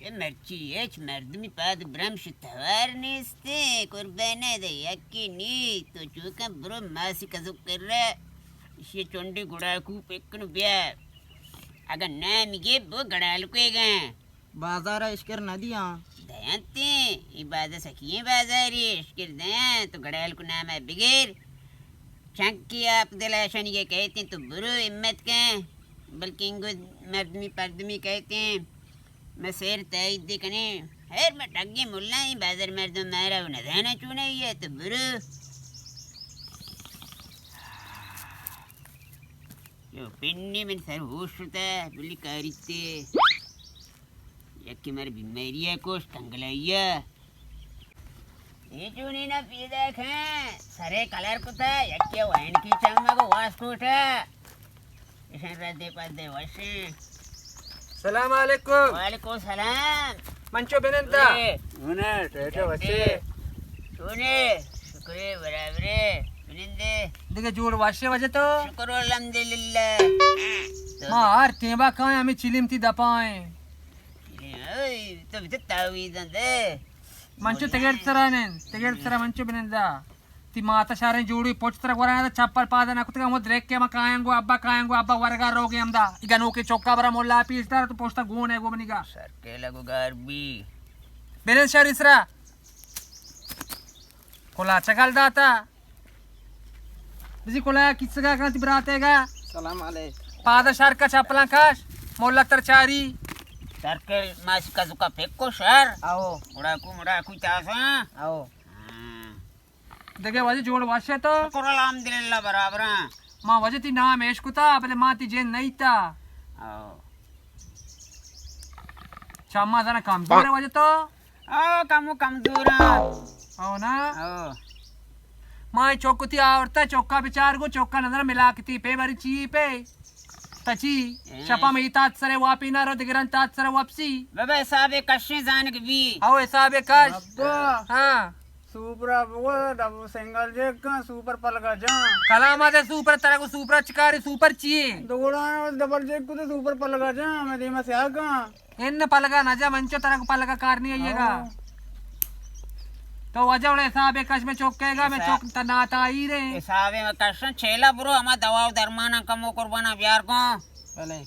اے مرچی ہچ مردمی پاد برمش توار نیستیں، قربانے دے یکی نی، تو چوکاں برو ماسی کزو کرے، اشی چونڈی گڑاکو پکن بیا، اگاں نہ مگے بو گڑالکوے گاں۔ بازار اشکر نہ دیاں۔ دینتیں، ای بازار سکییں بازاری، اشکر دیں، تو گڑالکو نام بگیر۔ چنکی آپ دل اشانی کے کہتیں تو برو ہمت کن، بلکہ انگو مردمی پردمی کہتیں۔ میں سیر تائید دے کنے۔ ہیر میں ٹگی ملا ایں، بازار مردم مارا و نزانہ چونہ یہ تو برو۔ یو پنی من سر ہوش شتا، بلی کاریتے۔ یکی مر بیماری ہے کوش تنگلائی ہے۔ یہ چونی نہ پیدا کھیں، سرے کلر کتا، یکی وین کی چمگ واسکوٹا۔ اشان ردے پدے وشیں۔ سلام علیکم۔ وعلیکم سلام۔ منچو بنندہ۔ اے۔ اونے، ٹیٹو بچے۔ اونے، شکرے برابرے۔ بنندے۔ دیگه جوڑ واشے وجہ تو؟ شکر الحمدللہ۔ ما ہر ٹیمبا کائیں ہمیں چلیم تی دپائیں۔ چلیم، اوئے، تو بھی تو تعویذ دے۔ منچو تگیڑ سرا نین، تگیڑ سرا منچو بنندہ۔ تی ماتا شاریں جوڑی پوچ ترا گورا نہ چپل پادا نہ کتگا، ہمو درک کے ما کایاں گو ابا، کایاں گو ابا، ورگا روگے ہمدا۔ ای گنوکے چوکا برا مولا پیش دار تو پوشتا گون ہے گو منیگا۔ سر کے لگو گار بی۔ بلند شر اسرا۔ کلا چگل داتا۔ بزی کلا کسگا کنا تی براتے گا۔ سلام علیکم۔ پادا شر کا چپلاں کاش۔ مولا تر چاری۔ سر کے ماش کا زکا پھکو شر۔ آؤ۔ مڑا کو، مڑا کو تاسا۔ آؤ۔ ہاں۔ دگہ واجہ جوڑ وش ئے تو؟ شکر الحمدللہ برابر آں۔ ما واجہ تی نام ایش کتا، بلے ما تی جند نئیتا۔ او۔ چما زنا کمزور ئے واجہ تو؟ او، کمو کمزور آں۔ او نا؟ او۔ ما اے چوک تی آورتا، چوکا بچار گو، چوکا نظر ملاکتی پہ بری چی پہ؟ تچی، اے۔ شپا مئی تات سرے واپی نہ رو، دگران تات سرے واپسی۔ بابا حسابے کشیں زانگ بی۔ او حسابے کش۔ ابا۔ ہاں۔ سوپرا بگو، ڈبل سنگل جیک کن، سوپر پلگا جان۔ کلام آتے سوپر، ترا کو سوپرا چکاری، سوپر چیے؟ دوڑا ڈبل جیک کو تو سوپر پلگا جان، میں دیما سیاہ کن۔ ان پلگا نہ جا، منچو ترا کو پلگا کار نہیں آئیے گا۔ ہاں۔ تو واجہ وڑے حساب کش میں چوک کہے گا، میں حساب، چوک تا ناتا آئی رے۔ حساب میں کش چیلا برو، ہما دوا و درمانا کمو قربانا بیار کو۔ بلے۔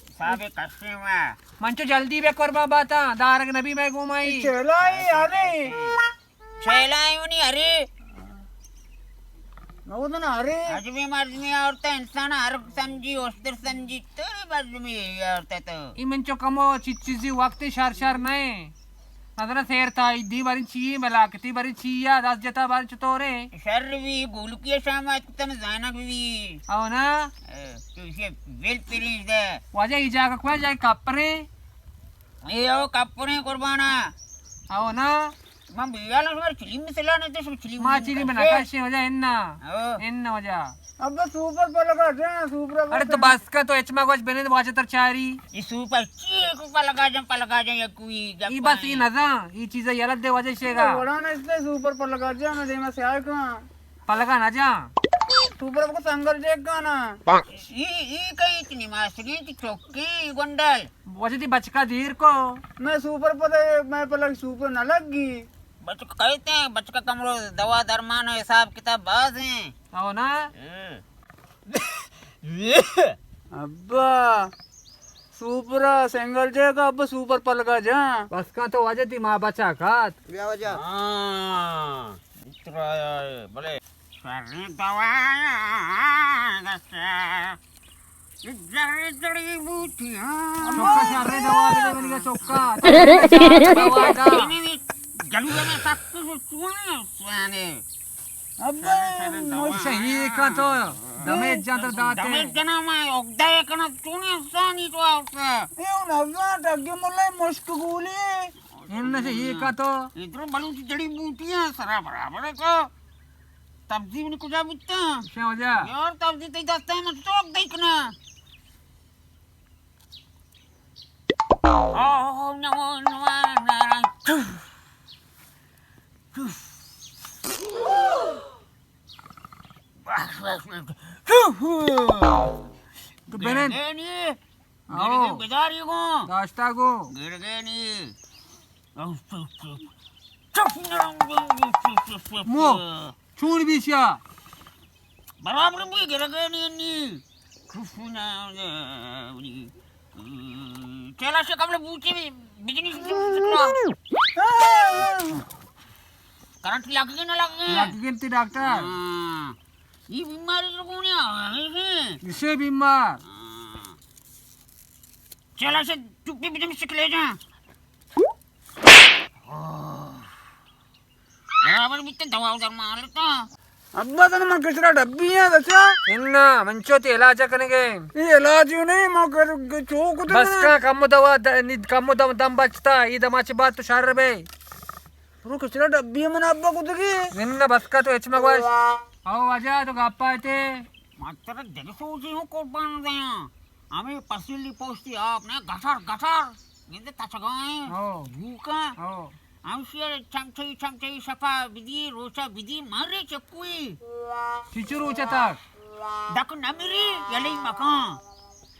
حساب کش میں۔ منچو جلدی بے قربان باتا، دارگ نبی میں گومائی۔ چیلا ہی آدے۔ چیلائیونی ارے۔ نودن ارے۔ عجبی مردمی آورتا، انسان ہر سمجھی، اوشتر سمجھی، تیری مردمی آورتا تو۔ ای من چو کمو چیز چیزی وقت شر شر نئے۔ نظر سیر تا دی بارین چی ملاکتی بارین چی یا دست جتا بارین چطورے؟ شر بھی گولکی شام ات کتم زانک بھی۔ او نا؟ اے، تو اسے ویل پریش دے۔ واجہ ای جاگہ کوئی جاگہ کپرے؟ اے او کپرے قربانا۔ او نا؟ من بیالم شمار چلیم سلا نہ تو شما چلیم ما چلیم نہ کشے۔ کشے وجہ انا۔ او۔ انا وجہ۔ ابا سوپر پلگا جان، سوپر ارے تو بس کا تو اچ ما گوش بنند واجہ تر چاری۔ یہ سوپر چی کو پلگا جان، پلگا جان یا کوئی گپ یہ بس یہ نہیں۔ نزان، یہ چیزیں یلت دے واجہ شیگا۔ وڑا نہ اس نے سوپر پلگا جان، میں دیما سیاہ کن۔ پلگا نہ جان۔ سوپر کو سنگل جیک کنا۔ یہ، یہ کہیں اتنی ماسری تی چوکی گنڈل۔ واجہ تی بچکا دیر کو۔ میں سوپر پتہ، میں پلگ سوپر نہ لگی۔ بچک کہتے ہیں، بچکا کمرو دوا درمان و حساب کتاب باز ہیں۔ او نا؟ ہاں۔ ابا، سوپر سنگل جے کا ابا سوپر پلگا جان۔ بس کن تو واجہ تی ماں بچا کات۔ بیا واجہ۔ ہاں، اترا آیا ہے، بلے۔ شریں دوا دستا۔ یہ جڑی جڑی بوٹیاں۔ چوکا شریں دوا دے منی چوکا۔ دوا دا۔ جلو میں سخت سونے سونے۔ ابا، شہی کا تو دمے جان در داتے۔ دمے جنا میں اگدے کنا چونے سانی تو آوتا۔ یہ نزا ڈگے ملے مشک گولی۔ ان سے یہ کا تو۔ ادھر بلوچ جڑی بوٹیاں سرا برابر ہے تو۔ تبزی من کجا بوتا؟ شاہ وجہ۔ یار تبزی تی دستا من چوک دیکھنا۔ اوم نمو نمو نارائن۔ چوف۔ چوف۔ بس، بس، بس۔ چوف۔ تو بنند۔ بنند۔ او۔ گرگے بداری گوں۔ داشتا گوں۔ گرگے نی۔ مو، چون بیشیا؟ برابر بی گرگے نی نی۔ چلا سے قبل بوچی بی بجنی سے سکلا۔ کرنٹ لگ گئی نہ لگ گئی؟ لگ گئی تی ڈاکٹر۔ ہاں۔ یہ بیماری تو کون ہے؟ اسے بیمار۔ ہاں۔ چلا سے چپی بجنی سکلے جا۔ برابر بیتے دوا و درمان لیتا۔ ابا تن من کچرا ڈبی ہیں بچا۔ انا منچو تی علاج کنگے۔ یہ علاج یوں نہیں، ما کر چو کت بس کا کم دوا د-، نی کم دم، دم بچتا، یہ دما چ بات تو شر بے۔ برو کچرا ڈبی ہے من ابا کتگی۔ انا بس کا تو اچ مگوش۔ او واجہ تو گپا تے۔ ماتر دل سوچی ہوں قربان دیاں۔ ہمیں پسیلی پوستی آپ نے گٹر گٹر۔ گندے تچگائیں۔ ہو۔ بوکاں۔ ہو۔ ہمشی چمچئی چمچئی شپا بدی، روچا بدی، مری چکوئی۔ چیچو روچا تک؟ دک نمیری، یلی مکان۔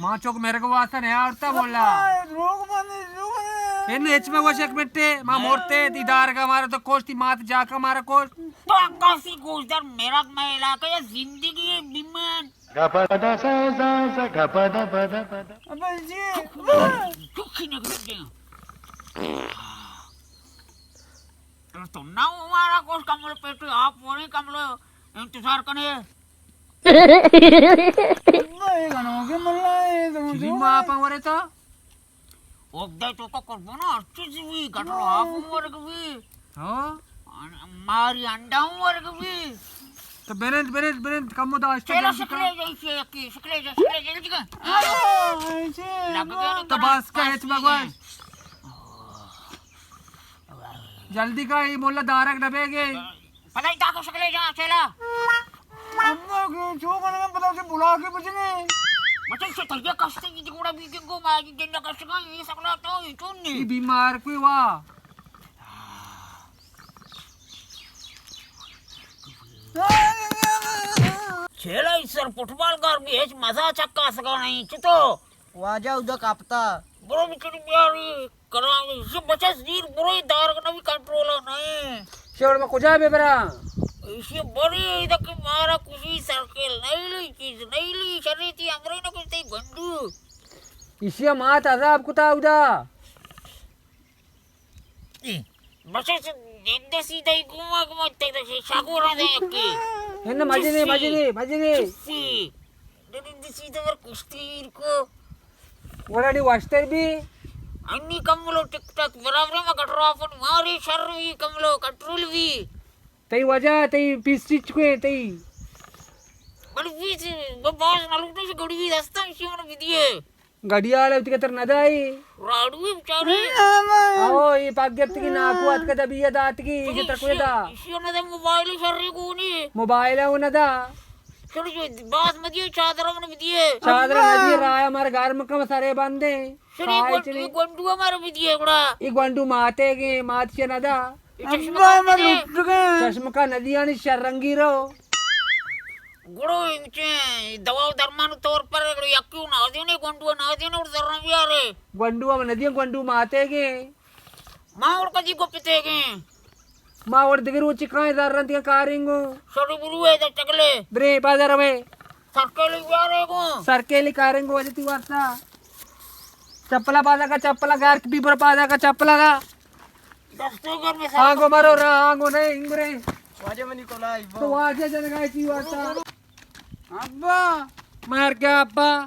ما چوک مرگ واسطہ نہیں آورتا مولا۔ دروغ بندی، دروغ بندی۔ ان ہچ میں وش ایک مٹے، ما مورتے، تی دار کا مارا تو کوش، تی مات جا کا مارا کوش۔ تو انگاسی گوشدار مرگ میں علاقہ یا زندگی بیمان۔ گپا دا سا سا سا گپا دا پا دا پا دا۔ ابا جی۔ چکی نگڑ دے۔ تو نہ ہمارا کچھ کمل پیٹو آپ وڑے کمل انتظار کنے۔ ابا یہ گنو کے ملا ہے تو چلی ما آپ ورے تا۔ اوبدہ تو کا قربانا ہر چیز بھی گٹر آپ ورگ بھی۔ ہاں۔ ماری انڈا ورگ بھی۔ تو بنند، بنند، بنند، کمو داشتہ چلا جلدی کن۔ شکلے جا، شکلے جا، شکلے جا، جلدی کن۔ ہاں، ایسے لگ گیا نا تو بس کا ہچ مگوش۔ جلدی کا، یہ مولا دارگ نہ بیگے۔ پتہ ہی تاکو شکلے جا، چلا۔ امو کے چو کنگا پتہ سے بلا کے بجنے۔ بچے سے تریا کستے کی جگوڑا بیگن کو، ما جنگا کسگا، یہ سکلا تو، یہ چون نہیں۔ یہ بیمار کوئی وا۔ چیلا ای سر فٹبال گار بھی ہچ مزہ چکا سکا نہیں چتو۔ واجہ ادا کپتا۔ برو بچڑی بیاری کرام، یہ بچہ زیر برو، دارگ نہ بھی کنٹرول نہیں۔ شوڑ میں کجا بے برا؟ ایشی بری ادا کہ مارا کسی سرکل نہیں لی، چیز نہیں لی، شری تی امرے نہ کسی گنڈو۔ ایشی مات عذاب کتا ادا۔ بچے سے نندے سیدھا ہی گھوما گھوما تک شاگورا دے یکی۔ نہ، مجے دے، مجے دے، مجے دے۔ چپی۔ نندے سیدھا ور کشتی کو۔ وڑا دی واشتر بھی۔ انی کملو ٹک ٹک برابر ما گٹرا پن ماری شر بھی کملو کنٹرول بھی۔ تئی وجہ، تئی پیس چچ کوئے، تئی۔ بل پیس، باز نلوٹے سے گڑی بھی دستا، اسی من بھی دیے۔ گڑیال ءَ وتی کتر نہ دائی۔ راڑوی بچارے۔ آو، اے پاک گپتگی ناکو اتکہ دبی ءَ داتگی، ایشی تکوے دا۔ ایشی نہ دا موبائل شری گونی۔ موبائل ءَ نہ دا۔ چلو جو باز مدیے چادر من بدیے۔ چادر نہ دی، راہ مار گار مکم سرے بندے۔ چلو گونڈو مار بدیے گڑا۔ اے گونڈو ماتے گے، مات چے نہ دا۔ ابا، ما لٹگاں۔ چشمکا ندیانی شر رنگی رو۔ گڑو انچیں دوا و درمان طور پر گڑو یکیو نادینے، گونڈو نادینے اور زراں بیارے۔ گونڈو ہم ندی، گونڈو ماتے گے۔ ما اور کدی کو پتے گے۔ ما اور دگہ روچی کائیں زر رنت کاریں گو۔ شری برو ہے دا چگلے۔ برے بازار میں۔ سرکیلی بیارے گو۔ سرکیلی کاریں گو وجہ تی واسطہ۔ چپلا پادا کا، چپلا گار بی، برو پادا کا چپلا دا۔ دستو گر میں سر آنگو مرو را، آنگو نہیں، انگرے۔ واجہ منی کلائی تو بو۔ واجہ جنگائی چی واسطہ۔ ابا۔ مار گیا ابا۔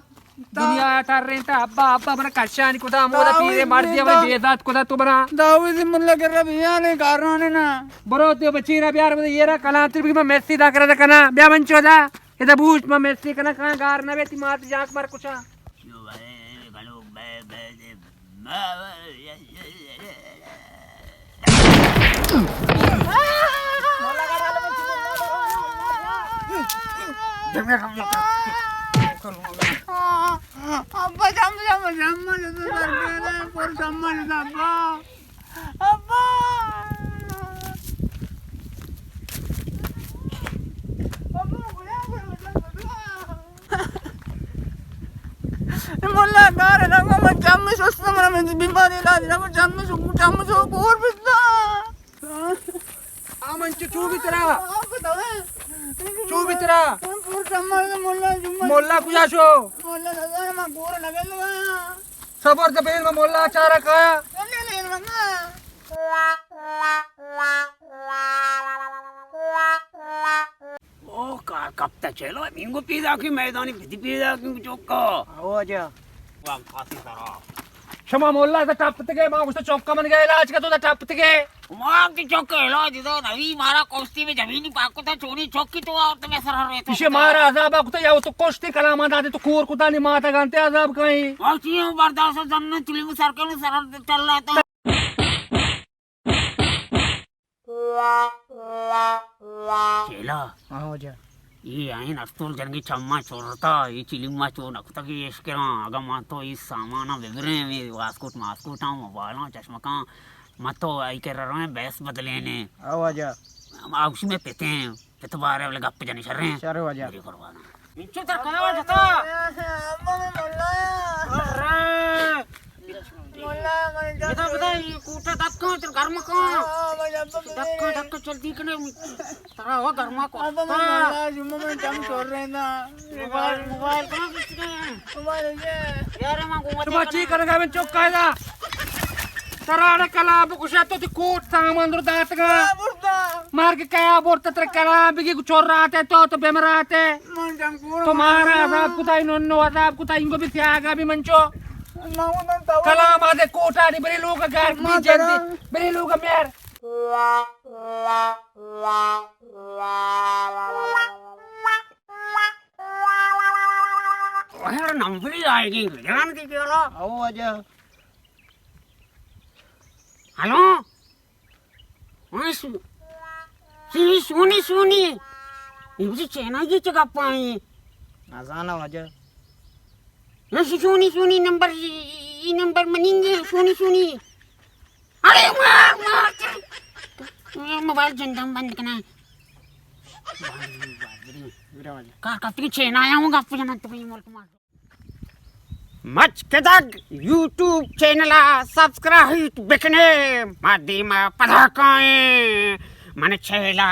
دنیا تر رہتا ابا، ابا منا کشانی کتا، مودا پیرے مردی، منا بے عزت کتا تو منا۔ داوی دی ملا کر ربیانے کارانے نا۔ برو تے بچی را بیار، منا یہ را کلانتر بھی میں میسی دا کرا کنا، بیا من چودا۔ ادا بوش، ما میسی کنا کان گار نہ بیتی، مات جاک مر کچا۔ ابا، جام، جام، جام، جام، جام، جام، جام، ابا۔ ابا! ابا، گڑا، گڑا، گڑا، گڑا۔ مولا کار نہ کو، من چم شست، من، من بیماری علاج نہ کو، چم شو، چم شو گور بستا۔ آ من چو، چو بی ترا؟ چو بی ترا؟ مولا کجا شو؟ مولا نزان، من گور نگل گیا۔ صبر تے بین، من مولا چارہ کایا۔ او کار کپتا چلو، مینگو پیدا کی میدانی بدی پیدا کی چوکا۔ او واجہ۔ واہ، پاسی سرا۔ شما مولا دا ٹپ تگے، ما گوشتا چوکا من گئے علاج کا تو دا ٹپ تگے۔ ما کی چوکا علاج دا نوی مارا کوستی میں زمینی پاکو تا چونی چوکی تو اور تمہیں سرا رہتا۔ اسے مارا عذاب آ کتا یا وہ تو کوشتی کلام آ داتے تو کور کتا نہیں ماتا گانتے عذاب کہیں۔ اور چیئے برداشت زمین چلی میں سر کے میں سرا چل رہا تھا۔ چیلا۔ ہاں واجہ۔ اے آئین استول جنگی چما چورتا، اے چلیم ما چو نکتگی اشکراں، اگاں ما تو اے ساماناں ببریں، اے واسکوٹ ماسکوٹاں، موبائلاں، چشمکاں، ما تو آئی کرا رویں بیس بدلینے۔ ہاں واجہ۔ آ گوشی میں پتیں، پت بارے بلے گپ جنی شریں۔ شر واجہ۔ میری قربان۔ منچو تر کیا جتا؟ ابا میں مولا۔ ارے۔ مولا، من جان بدا، بدا، یہ کوٹا دکا، تر گرم کا۔ ہاں، من ابا میں دکا، دکا، جلدی کنے۔ ترا وہ گرما کو۔ ابا میں مولا، جمعہ میں جم چھوڑ رہے نا۔ موبائل، موبائل کہاں کس نے؟ موبائل ہے۔ یار، میں گوما شما چی کرگا من چوک کایدا؟ ترا اڑے کلام بکشا تو تی کوٹ سامان در داتگا۔ ہاں، بردا۔ مار کے کیا برتا ترا کلام بگی چور راتے تو، تو بیمراتے۔ من جنگ گور تو مارا عذاب کتا، انو نو عذاب کتا، انگو بھی تیاگا بھی منچو۔ ما وہ دن تو کلام آدے کوٹا دی بری لوگ گار ما بھی جن دی، ترا بری لوگ میر۔ یار نمبر ہی آئے گی، جان دی کیا لا؟ او واجہ۔ ہلو؟ ہاں، سو-، سونی، سونی، سونی۔ یہ بچے چینا یہ چگا پائیں۔ نزانا واجہ۔ نہ، سو-، سونی، سونی نمبر، یہ، یہ نمبر مننگے، سونی، سونی۔ ارے مار، مار، یہ موبائل جندم بند کنا۔ کار کرتی چینا آیا ہوں گا، اپنے تو یہ ملک مار۔ مچکدگ یوٹیوب چینل ءَ سبسکرائب بکنے، ما دیما پدا کائیں۔ من چیلا